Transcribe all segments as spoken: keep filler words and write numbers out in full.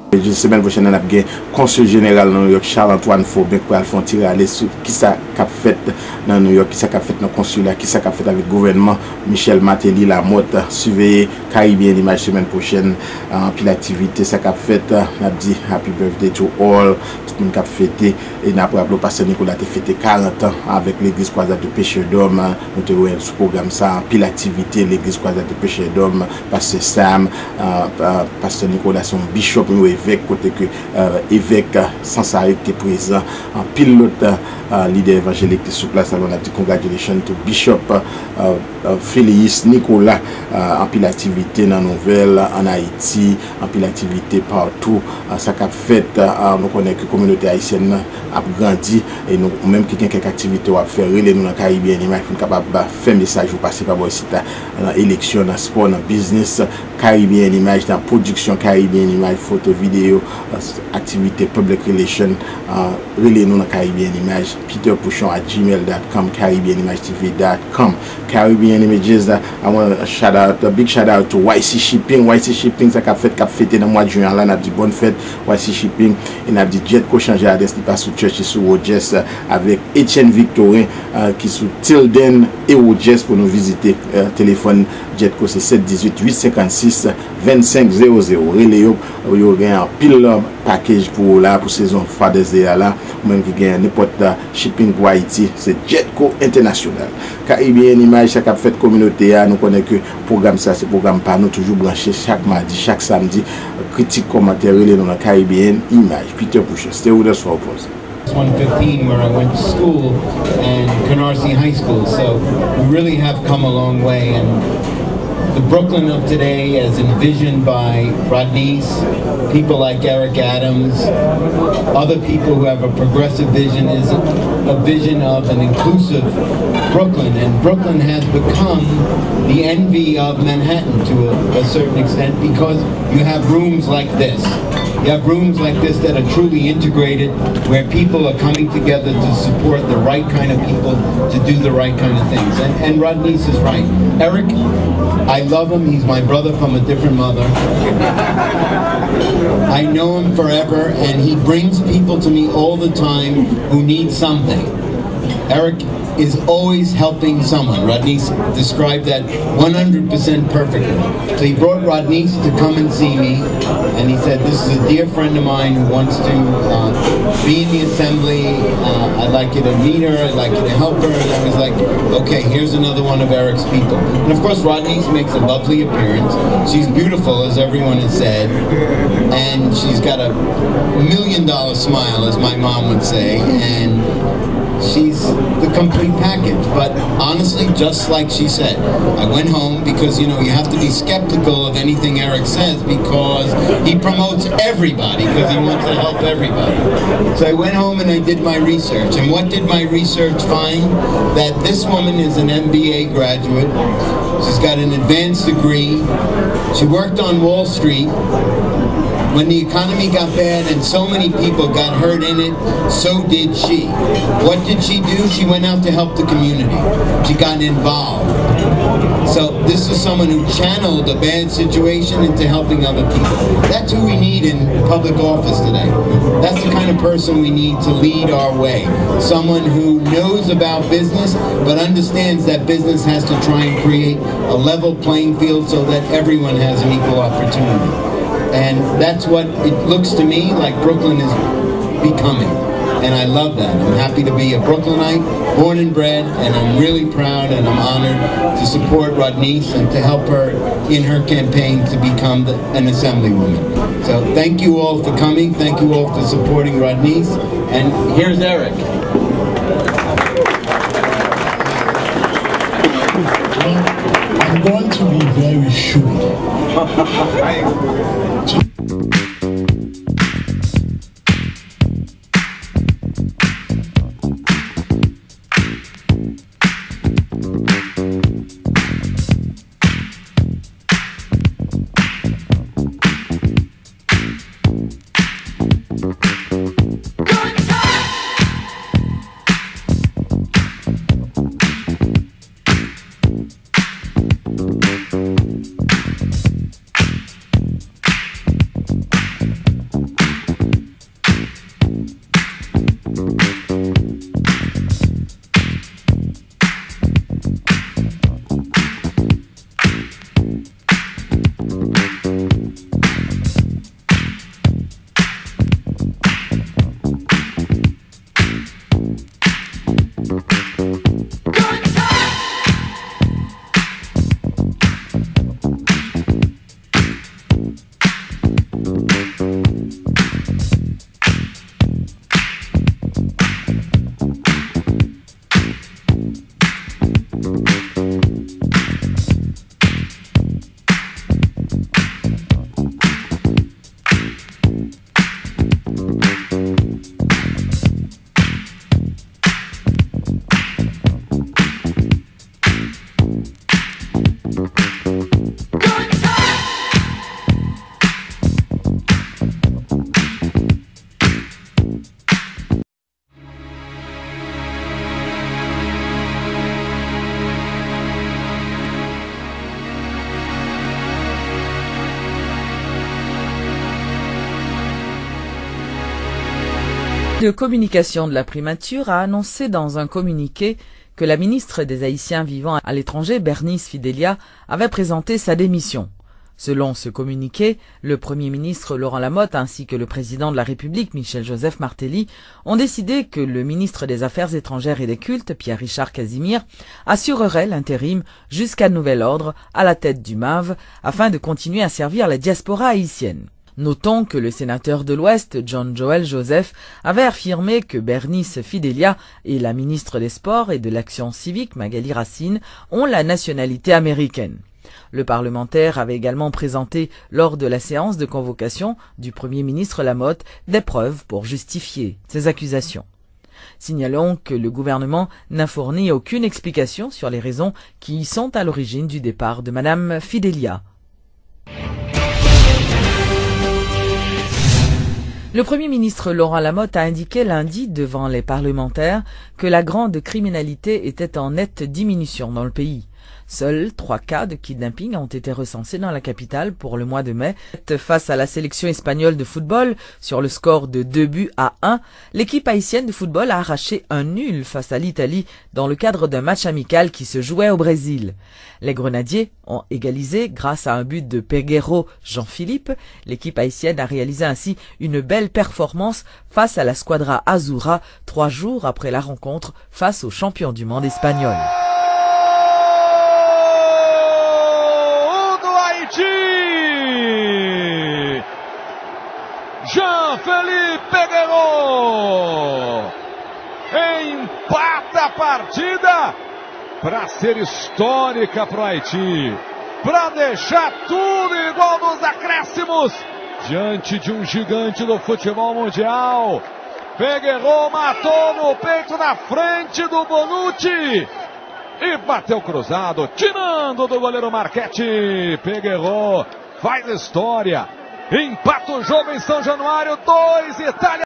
Semèn pwochèn nan, n ap gen Konsil Jeneral nan Nouyòk, Charles Antoine Faubin, k pral fè yon ti rale sou kisa k ap fèt nan Nouyòk, kisa k ap fèt nan konsila, kisa k ap fèt avèk gouvènman Michel Martelly Lamothe. Siveye Caribbean Image semèn pwochèn. Anpil aktivite, sa k ap fèt. N ap di happy birthday to all, tout moun k ap fete. E n ap raple w, Pastè Nicolas te fete karant an avèk Legliz Croisade de Pécheurs d'Hommes. Nou te wè l sou pwogram sa, anpil aktivite, Legliz Croisade de Pécheurs d'Hommes, Pastè Sam, ah, ah, Pastè Nicolas se yon bishop, yon evèk, kote ke, ah, evèk, ah, Sansarèt te prezan, anpil lòt, ah, ah, lidè evanjelik te sou plas la, n ap di congratulations to Bishop, ah, ah, Filius Nicolas, ah, anpil aktivite nan nouvèl, ann Ayiti, anpil aktivite patou, ah, sa k ap fèt, ah, nou konnen ke kominote ayisyèn nan ap grandi, e nou menm ki gen kèk aktivite w ap fè, rele nou nan Caribbean Image pou n kapab, ah, fè mesaj ou pase pa bò isit la, nan eleksyon, nan spò, nan biznis. Caribbean Image, nan pwodiksyon Caribbean Image, foto, videyo, ah, aktivite, public relation, ah, rele nou nan Caribbean Image, Peter Pouchon at gmail dot com, Caribbean Image T V dot com. Caribbean Images, uh, I want a shout out, a big shout out to Y C Shipping. Y C Shipping, sa k ap fèt, k ap fete nan mwa jen an la, n ap di bòn fèt, Y C Shipping, e n ap di Jetco chanje adrès, li pa sou Church, li sou Rogers, uh, avèk Etienne Victorin, uh, ki sou Tilden e Rogers pou nou vizite, uh, telefòn Jetco se sèt dizuit uit senkannsis vennsenk zewo zewo. Rele yo, yo gen anpil, uh, package pou ou la, pou sezon Father's Day a la. Ou menm ki gen nenpòt, uh, shipping pou Ayiti, se Jetco International. Caribbean Image, sa k ap fèt kominote a, nou konnen ke pwogram sa se pwogram pa nou, toujou branche chak madi, chak samdi, kritik, kòmantè, rele nou nan Caribbean Image. Peter Pouchon, stay with us for a pause. One fifteen, where I went to school, and Canarsie High School. So we really have come a long way, and the Brooklyn of today, as envisioned by Rodney's, people like Eric Adams, other people who have a progressive vision, is a vision of an inclusive Brooklyn. And Brooklyn has become the envy of Manhattan to a, a certain extent because you have rooms like this. You have rooms like this that are truly integrated, where people are coming together to support the right kind of people to do the right kind of things. And, and Rodney's is right. Eric, I love him. He's my brother from a different mother. I know him forever, and he brings people to me all the time who need something. Eric is always helping someone. Rodney's described that one hundred percent perfectly. So he brought Rodney's to come and see me, and he said, "This is a dear friend of mine who wants to, uh, be in the assembly. Uh, I'd like you to meet her. I'd like you to help her." And I was like, "Okay, here's another one of Eric's people." And of course, Rodney's makes a lovely appearance. She's beautiful, as everyone has said, and she's got a million dollar smile, as my mom would say, and she's the complete package. But honestly, just like she said, I went home because, you know, you have to be skeptical of anything Eric says because he promotes everybody because he wants to help everybody. So I went home and I did my research. And what did my research find? That this woman is an M B A graduate. She's got an advanced degree. She worked on Wall Street. When the economy got bad and so many people got hurt in it, so did she. What did she do? She went out to help the community. She got involved. So this is someone who channeled a bad situation into helping other people. That's who we need in public office today. That's the kind of person we need to lead our way. Someone who knows about business but understands that business has to try and create a level playing field so that everyone has an equal opportunity. And that's what it looks to me like Brooklyn is becoming. And I love that. I'm happy to be a Brooklynite, born and bred, and I'm really proud and I'm honored to support Rodney's and to help her in her campaign to become the, an assemblywoman. So thank you all for coming. Thank you all for supporting Rodney's. And here's Eric. Well, I'm going to be very short. De communication de la primature a annoncé dans un communiqué que la ministre des Haïtiens vivant à l'étranger, Bernice Fidelia, avait présenté sa démission. Selon ce communiqué, le Premier ministre Laurent Lamothe ainsi que le président de la République, Michel Joseph Martelly, ont décidé que le ministre des Affaires étrangères et des Cultes, Pierre-Richard Casimir, assurerait l'intérim jusqu'à nouvel ordre à la tête du MAV afin de continuer à servir la diaspora haïtienne. Notons que le sénateur de l'Ouest, John Joël Joseph, avait affirmé que Bernice Fidelia et la ministre des Sports et de l'Action civique, Magali Racine, ont la nationalité américaine. Le parlementaire avait également présenté, lors de la séance de convocation du Premier ministre Lamothe, des preuves pour justifier ces accusations. Signalons que le gouvernement n'a fourni aucune explication sur les raisons qui sont à l'origine du départ de Madame Fidelia. Le Premier ministre Laurent Lamothe a indiqué lundi devant les parlementaires que la grande criminalité était en nette diminution dans le pays. Seuls trois cas de kidnapping ont été recensés dans la capitale pour le mois de mai. Face à la sélection espagnole de football, sur le score de deux buts à un, l'équipe haïtienne de football a arraché un nul face à l'Italie dans le cadre d'un match amical qui se jouait au Brésil. Les Grenadiers ont égalisé grâce à un but de Peguero Jean-Philippe. L'équipe haïtienne a réalisé ainsi une belle performance face à la Squadra Azura, trois jours après la rencontre face au champion du monde espagnol. Do Haiti, Jean Felipe Peguero empata a partida para ser histórica para o Haiti, para deixar tudo igual nos acréscimos, diante de um gigante do futebol mundial. Peguero matou no peito na frente do Bonucci e bateu cruzado, tirando do goleiro Marquete. Peguero faz história, empata o jogo em São Januário, dois Itália.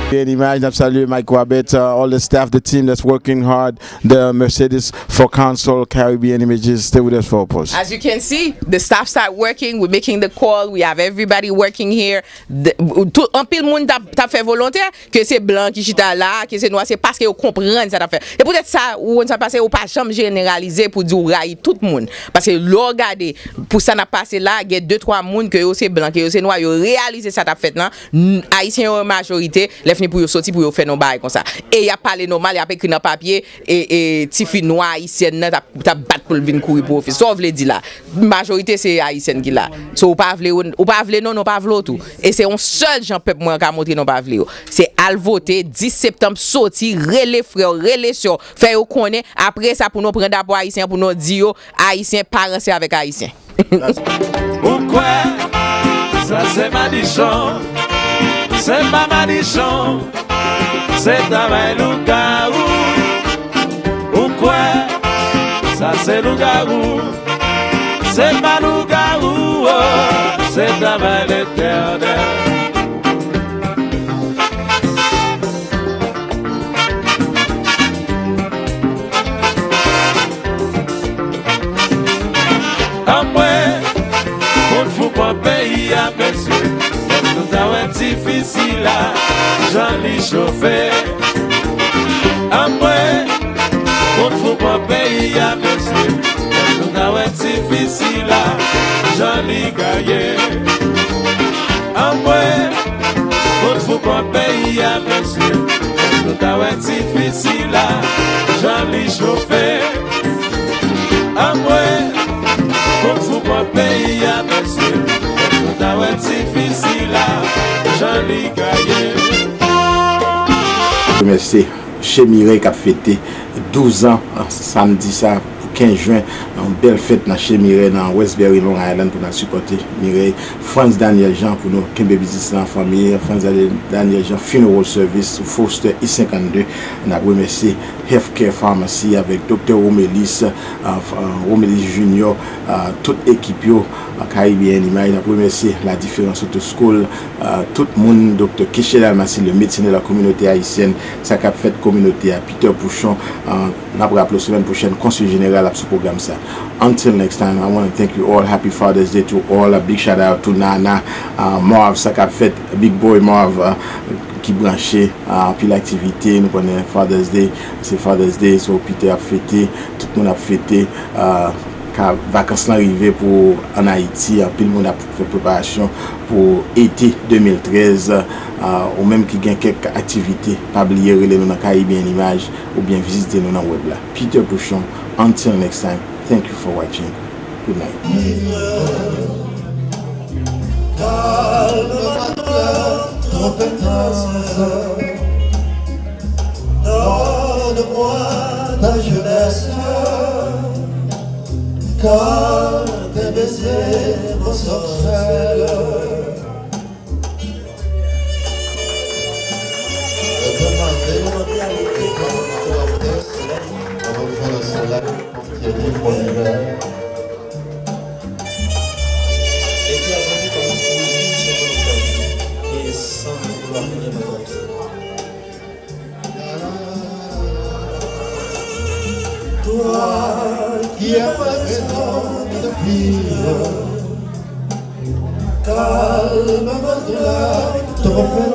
Bèl imaj, n ap salye Mike Wabet, uh, all the staff, the team that's working hard, the Mercedes for Council, Caribbean Images, stay with us for a pause. As you can see, the staff start working, we're making the call, we have everybody working here. The, tout, anpil moun t ap, t ap fè volontè, ke se blan ki chita la, ke se nwa, se paske yo konprann sa t ap fè. E poutèt sa, ou konn sa pase, ou pa janm jeneralize pou di ou rayi tout moun. Paske lè w gade, pou sa n ap pase la, gen de twa moun ke yo se blan, ke yo se nwa, yo reyalize sa t ap fèt lan, N- Ayisyen yo majorite, lè fini pou yo soti, pou yo fè non bagay konsa. E y ap pale nòmal, y ap ekri nan papye, e, e tifi nwa ayisyèn nan t ap, t ap bat pou l vin kouri pou ofis. Sa w vle di la? Majorite se Ayisyen ki la. So, ou pa vle, ou pa vle non, nou pa vle w tou. E se yon sèl jan pèp mwen an ka montre nou pa vle yo. Se al vote, dis septanm, soti, rele frè w, rele sè w, fè yo konnen, apre sa pou nou pran drapo ayisyen an, pou nou di yo, Ayisyen pa ranse avèk Ayisyen. Ou kwè sa se madichon? Se pa madichon, se travay lougawou. Ou kwè sa se lougawou? Se pa lougawou, oh, se travay Letènèl. Anmwe, kout fou pran peyi a, mesye. Lè nou ta wè difisil la, jan li chofe. Anmwe, kout fou pran peyi a, mesye. Lè nou ta wè difisil la, jan li gaye. Anmwe, kout fou pran peyi a, mesye. Lè nou ta wè difisil la, jan li chofe. Anmwe, kout fou pran peyi a, mesye. Lè nou ta wè difisil la, jan li gaye. Remèsye Chemire k ap fete douz an, samdi sa, Kenz jen, yon bèl fèt nan Chez Mireille nan Westbury, Long Island, pou n al sipòte Mireille. Frantz Daniel Jean, pou nou kenbe biznis la an fanmi. Frantz Daniel Jean Funeral Service sou Foster East senkannde. N ap remèsye Healthcare Pharmacy avèk Doktè Romelis, uh, Romelis Junior, uh, tout ekip yo, uh, Caribbean Image. N ap remèsye La Différence Auto School, uh, tout moun, Doktè Kechel Almassi, le médecin de la communauté haïtienne, sa k ap fèt kominote a, Peter Pouchon, uh, n ap raple w semèn pwochèn, Konsil Jeneral ap sou pwogram sa. Until next time, I want to thank you all. Happy Father's Day to all. A big shout out to Nana, uh, Marv, sa k ap fèt, Big Boy Marv, uh, ki branche, uh, anpil aktivite. Nou konnen Father's Day, se Father's Day, so Peter ap fete, tout moun ap fete, uh, ka vakans lan rive pou ann Ayiti, anpil moun ap fè preparasyon pou ete de mil trèz, uh, ou menm ki gen kèk aktivite, pa bliye rele nou nan Caribbean Image oubyen vizite nou nan wèb la. Peter Pouchon, until next time, thank you for watching. Good night. Kalme maten an, twonpe tan san zan. Donne-moi ta jeunesse, car tes baisers me sorcellent. Ebyen, malgre nou nan kalite kòm aktè, avan nou fè lansman la, yon ti epi bon iver. Epi avan nou kòmanse mizik, se pou nou fè. E san nou vouloir fini maten. Toi qui es présent depuis l'heure, calme ma douleur, ton